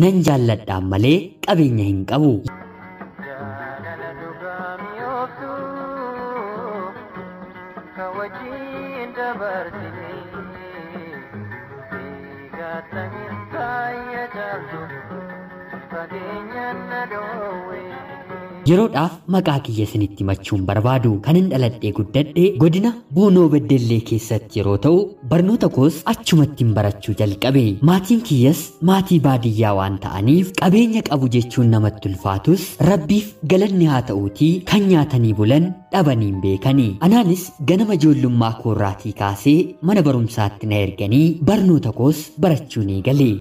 Nan jaalladhaan malee qabeenya hin qabu. Jaalala dhugaa mi'ooftu ka wajjin dabarsine eegattanii taayya caaltu fageenyaan na dhoowwe. Yeroodhaaf maqaa kiyya isinitti himachuun barbaadu kanin dhaladhee guddadhe godina Buunoo Beddellee keessatti yeroo ta'u barnoota koos achumattiin barachuu jalqabe. Maatiin kiyyas maatii baadiyyaa waan ta'aniif qabeenya qabu jechuun namatti ulfaatus rabbiif galanni haa ta'uutii kan nyaatanii bulan dhabaniin beekani. Anaanis ganama ijoollummaa koorraatii kaasee mana barumsaatti na erganii barnoota koos barachuu ni gale.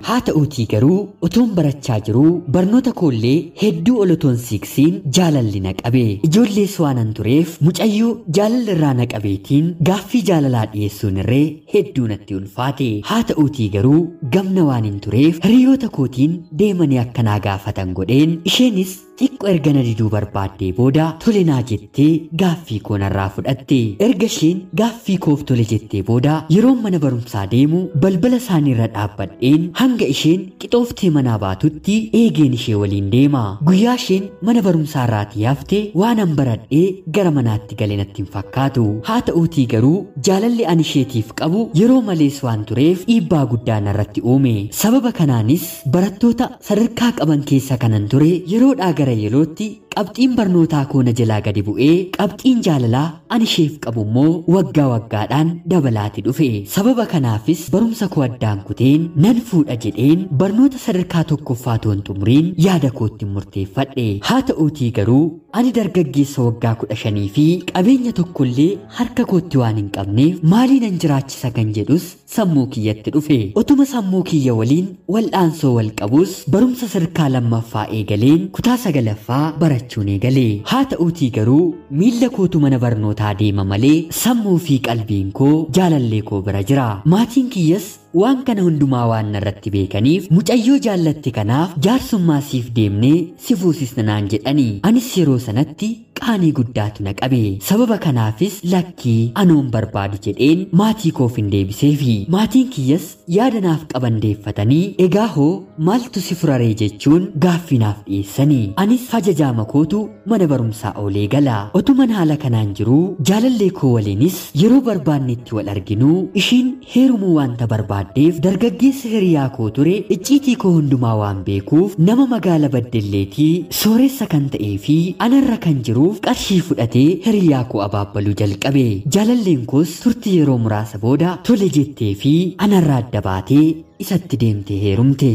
Haa ta'uutii garuu otoon barachaa jiruu barnoota koollee hedduu ol otoon siiqsiin jaalalli na qabe. Ijoollees waanan tureef mucayyoo jaalalli irraa na qabeetiin gaaffii jaalalaa dhiyeessuun irree hedduu natti ulfaate. Haa ta'uutii garuu gamna waan hin tureef hiriyoota kootiin deemanii akka naa gaafatan godheen isheenis xiqqoo erga na diduu barbaaddee booda tole naa jettee gaaffii koo narraa fudhatte. Erga isheen gaaffii koof tole jettee booda yeroon mana barumsaa deemu balbala isaaniirra dhaabbadheen hanga isheen qixooftee manaa baatutti eegeen ishee waliin deema. Guyyaa isheen mana barumsaa irraatii hafte waanan baradhee gara manaatti gale natti hin fakkaatu. Haa ta'uutii garuu jaalalli ani isheetiif qabu yeroo malees waan tureef dhiibbaa guddaa narratti uume. Sababa kanaanis barattoota sadarkaa qaban keessa kanan ture yeroodhaa gara yerootti qabxiin barnootaa koo na jalaa gadi bu'ee qabxiin jaalalaa ani isheef qabu immoo waggaa waggaadhaan dabalaati dhufe. Sababa kanaafis barumsa koo addaan kuteen nan fuudha jedheen barnoota sadarkaa tokkoffaa toon xumuriin yaada kootti murteeffadhe. Haa ta'uutii garuu ani dargaggeessa waggaa 15 fi qabeenya tokkollee harka kootti waan hin qabneef maalii nan jiraachisa kan jedhus sammuu kiyyatti dhufe. Otuma sammuu kiyya waliin wal'aansoo wal qabus barumsa sadarkaa lammaffaa eegaleen kutaa sagalaffaa barachuun eegale. Haa ta'uutii garuu miilla kootu mana barnootaa deema malee sammuu fi qalbiin koo jaalallee koo bira jira. Maatiin kiyyas waan kana hundumaa waan narratti beekaniif mucayyoo jaallatte kanaaf jaarsummaa siif deemnee si fuusisna naan jedhani. Anis yeroo sanatti qaanii guddaatu na qabe. Sababa kanaafis lakkii anoon barbaadu jedheen maatii koof hin deebiseefi. Maatiin kiyyas yaada naaf qaban deeffatanii egaa hoo maaltu si furaree jechuun gaaffii naaf dhiyeessanii. Anis fajajaama kootu mana barumsaa oolee gala. Otuman haala kanaan jiruu jaalallee koo waliinis yeroo barbaannetti wal arginuu ishiin heerumuu waanta barbaaddeef dargaggeessa hiriyaa koo ture icciitii koo hundumaa waan beekuuf nama magaala Baddelleetii sooressa kan ta'ee fi anarra kan jiruuf qarshii fudhatee hiriyaa koo abaabbaluu jalqabe. Jaalalleen koos turtii yeroo muraasa booda tole jettee fi anarraa adda baatee isatti deemtee heerumte.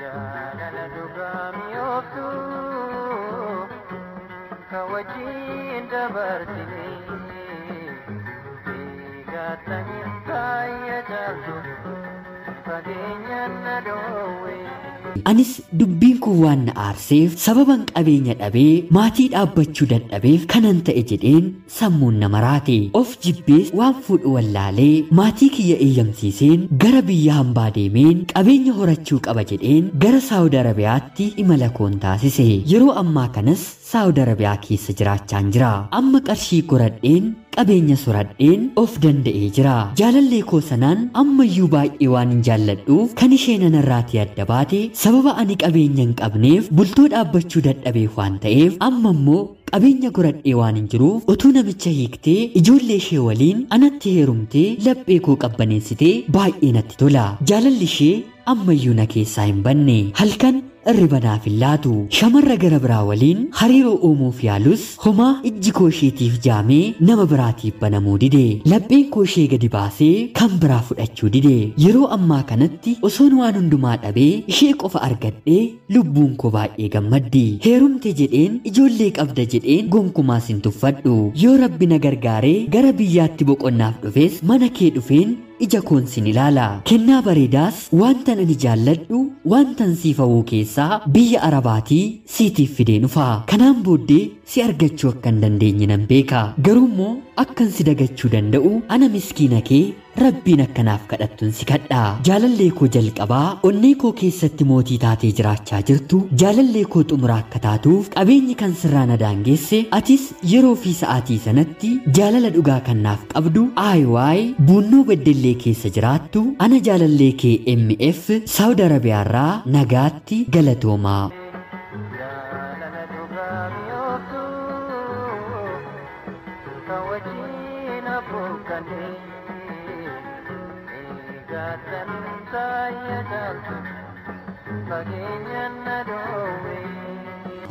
Jaalala dhugaa mi'ooftu ka wajjin dabarsine eegattanii taayya caaltu fageenyaan na dhoowwe. Anis dubbiin kun waan na aarseef sababan qabeenya dhabee maatii dhaabbachuu dadhabeef kanan ta'e jedheen sammuun na maraate. Of jibbees waan fuudhu wallaalee maatii kiyya eeyyamsiiseen gara biyya hambaa deemeen qabeenya horachuu qaba jedheen gara Saawud Arabiyaatti imala koon taasise. Yeroo ammaa kanas Saawud Arabiyaa keessa jiraachaan jira. Amma qarshii goradheen qabeenya soradheen of danda'ee jira. Jaalallee koo sanaan ammayyuu baay'ee waan hin jaalladhuuf kan isheen anarraatii adda baate sababa ani qabeenya hin qabneef bultoo dhaabbachuu dadhabeef waan ta'eef amma immoo qabeenya goradhee waan hin jiruuf utuu namicha hiiktee ijoollee ishee waliin anatti heerumtee laphee koo qabbaneessitee baay'ee natti tola. Jaalalli ishee ammayyuu na keessaa hin banne. Halkan irriba naaf hin laatu. Shamarra gara biraa waliin hariiroo uumuuf yaalus homaa ijji koo isheetiif jaamee nama biraatiif banamuu dide. Lapheen koo ishee gadi baasee kan biraa fudhachuu dide. Yeroo ammaa kanatti osoon waan hundumaa dhabee ishee qofa argadhee lubbuun koo baay'ee gammaddi. Heerumte jedheen ijoollee qabda jedheen gonkumaas hin tuffadhu. Yoo rabbi na gargaaree gara biyyaatti boqonnaaf dhufes mana kee dhufeen ija koon sin ilaala. Kennaa bareedaas wantan ani jaalladhu wantan siif hawwu keessaa biyya Arabaatii siitiif fidee dhufa. Kanaan booddee si argachuu akka hin dandeenye nan beeka. Garuu immoo akkan si dagachuu danda'u ana miskiina kee Rabbiin akkanaaf kadhattuun si kadha. Jaalallee koo jalqabaa onnee koo keessatti mootii taatee jiraachaa jirtu, jaalallee koo xumuraa akka taatuuf qabeenyi kan sirraa na daangeesse, atis yeroo fi sa'aatii sanatti jaalala dhugaa kan naaf qabdu IY Buunnoo Beddellee keessa jiraattu ana jaalallee kee MF Saawud Arabiyaarraa nagaatti galatoomaa. Jaalala dhugaa mi'ooftu kan wajjin abbuuqqanne eeggatan taayya caaltu fageenyaan na dhoowwe.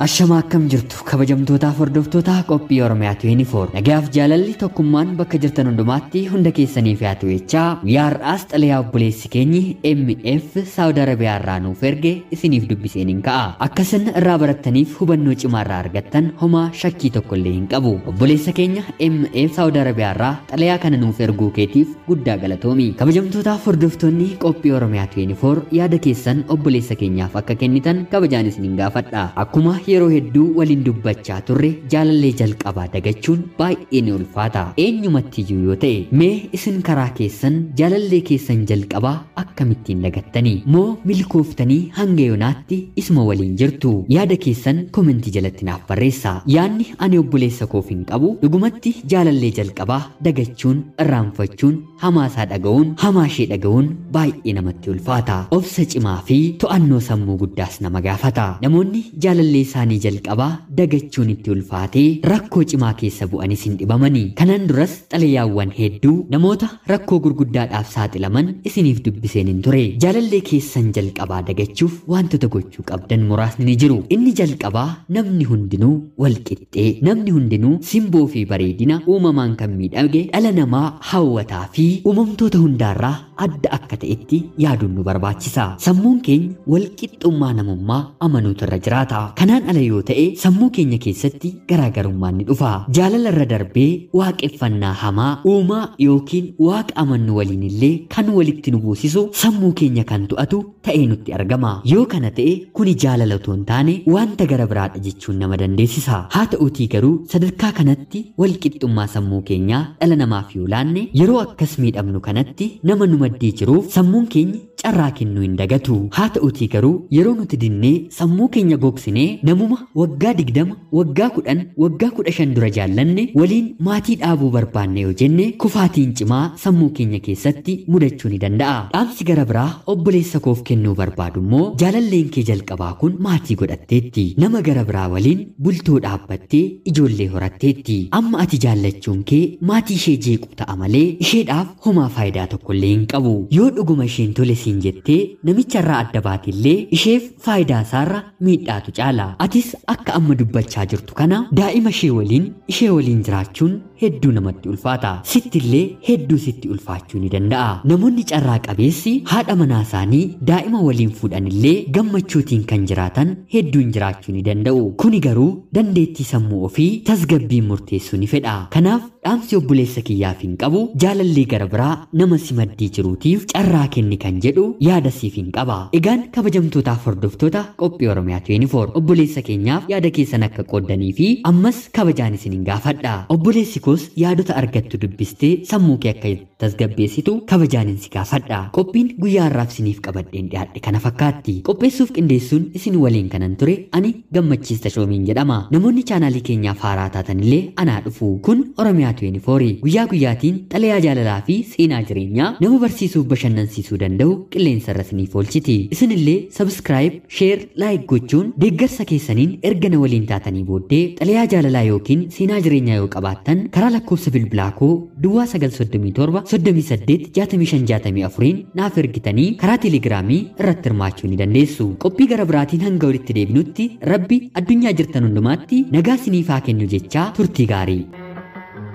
Ashamaa akkam jirtu kabajamtootaaf hordoftoota qophii Oromiyaa 24 nagaaf jaalalli tokkummaan bakka jirtan hundumaatti hunda keessaniif haa ta'u jechaa guyyaa har'aas xalayaa obboleessi keenyi MF Saawud Arabiyaa irraa nuuf erge isiniif dubbiseen hin ka'a. Akka isin irraa barattaniif hubannoo cimaa irraa argattan homaa shakkii tokko illee hin qabu. Obboleessa keenya MF Saawud Arabiyaa irraa xalayaa kana nuuf erguu keetiif guddaa galatoomi. Kabajamtootaaf hordoftoonni qophii Oromiyaa 24 yaada keessan obboleessa keenyaaf akka kennitan kabajaan isinin gaafadha. Akkuma yeroo hedduu waliin dubbachaa turre jaalallee jalqabaa dagachuun baay'ee ni ulfaata. Eenyumatti iyyuu yoo ta'e mee isin karaa keessan jaalallee keessan jalqabaa akkamittiin dagattanii? Moo milkooftanii hanga yoonaatti isuma waliin jirtu? Yaada keessan komentii jalatti naaf barreessaa. Yaadni ani obboleessa koof hin qabu dhugumatti jaalallee jalqabaa dagachuun, irraanfachuun, hamaasaa dhaga'uun, hamaa ishee dhaga'uun baay'ee namatti ulfaata. Obsa cimaa fi to'annoo sammuu guddaas nama gaafata. Namoonni jaalallee isaanii jalqabaa dagachuun itti ulfaatee rakkoo cimaa keessa bu'anis hin dhibamanii. Kanaan duras xalayaawwan hedduu namoota rakkoo gurguddaadhaaf saaxilaman isiniif dubbiseen hin ture. Jaalallee keessan jalqabaa dagachuuf wantoota gochuu qabdan muraasni ni jiru. Inni jalqabaa namni hundinuu wal qixxee, namni hundinuu simboo fi bareedina uumamaan kan miidhage dhala namaa hawwataa fi uumamtoota hundaarraa adda akka ta'etti yaaduun nu barbaachisa. Sammuun keenya wal qixxummaa namummaa amanuutu irra jiraata. Kanaan ala yoo ta'e sammuu keenya keessatti garaagarummaan ni dhufa. Jaalala irra darbee waaqeffannaa hamaa uumaa yookiin waaqa amannu waliin illee kan walitti nu buusisu sammuu keenya kan to'atu ta'ee nutti argama. Yoo kana ta'e kuni jaalala otoo hin taane wanta gara biraadha jechuun nama dandeessisa. Haa ta'uutii garuu sadarkaa kanatti wal qixxummaa sammuu keenyaa dhala namaaf yoo laanne yeroo akkas miidhamnu kanatti nama nu maddii jiruuf sammuun keenya carraa kennuu hin dagatu. Haa ta'uutii garuu yeroo nuti dinnee sammuu keenya gogsinee namuma waggaa 20, waggaa 10, waggaa 15 dura jaallanne waliin maatii dhaabuu barbaanne yoo jenne kufaatiin cimaa sammuu keenya keessatti mudachuu ni danda'a. Dhaamsi gara biraa obboleessa koof kennuu barbaadu immoo jaalalleen kee jalqabaa kun maatii godhatteetti. Nama gara biraa waliin bultoo dhaabbattee ijoollee horatteetti. Amma ati jaallachuun kee maatii ishee jeequ ta'a malee isheedhaaf homaa faayidaa tokkollee hin qabu. Yoo dhuguma isheen tole siin jettee namicharraa adda baatillee isheef faayidaa isaarra miidhaatu caala. Atis akka amma dubbachaa jirtu kana daa'ima ishee waliin jiraachuun hedduu namatti ulfaata. Sittillee hedduu sitti ulfaachuu ni danda'a. Namoonni carraa qabeessi haadha manaa isaanii daa'ima waliin fuudhanillee gammachuutiin kan jiraatan hedduun jiraachuu ni danda'u. Kuni garuu dandeettii sammuu ofii tasgabbiin murteessuu ni fedha. Kanaaf dhaamsi obboleessa kiyyaaf hin qabu jaalallee gara biraa nama si maddii jiruutiif carraa kenni kan jedhu yaada siif hin qaba. Egaan kabajamtootaaf hordoftoota qophii Oromiyaa 24 obboleessa keenyaaf yaada keessan akka qooddanii fi ammas kabajaan isin hin gaafadha. Obboleessi koos yaadota argattu dubbistee sammuu kee akka tasgabbeessitu kabajaan si gaafadha. Qophiin guyyaa har'aaf isiniif qabadheen dhiyaadhe kana fakkaatti. Qopheessuuf qindeessuun isin waliin kanan ture ani Gammachiis Tashoomiin jedhama. Namoonni chaanaalii keenyaaf haaraa taatanillee anaa dhufu. Kun Oromiyaa 24 guyyaa guyyaatiin xalayaa jaalalaa fi seenaa jireenyaa nama barsiisuuf bashannansiisuu danda'u qilleensa irra isiniif oolchiti. Isinillee subscribe, share, like gochuun deeggarsa keessaniin erga na waliin taatanii booddee xalayaa jaalalaa yookiin seenaa jireenyaa yoo qabaattan karaa lakkoofsa bilbilaa koo duwwaa 937 38 65 64 naaf ergitanii karaa teelegiraamii irratti hirmaachuu ni dandeessu. Qophii gara biraatiin hanga walitti deebinutti Rabbi addunyaa jirtan hundumaatti nagaa isiniif haa kennu jechaa turtii gaarii.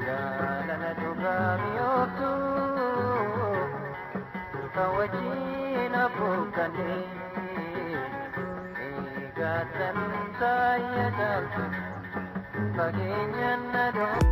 Jaalala dhugaa mi'ooftu kan wajjin abbuuqqanne eeggatan taayya caaltu fageenyaan na dhoowwe.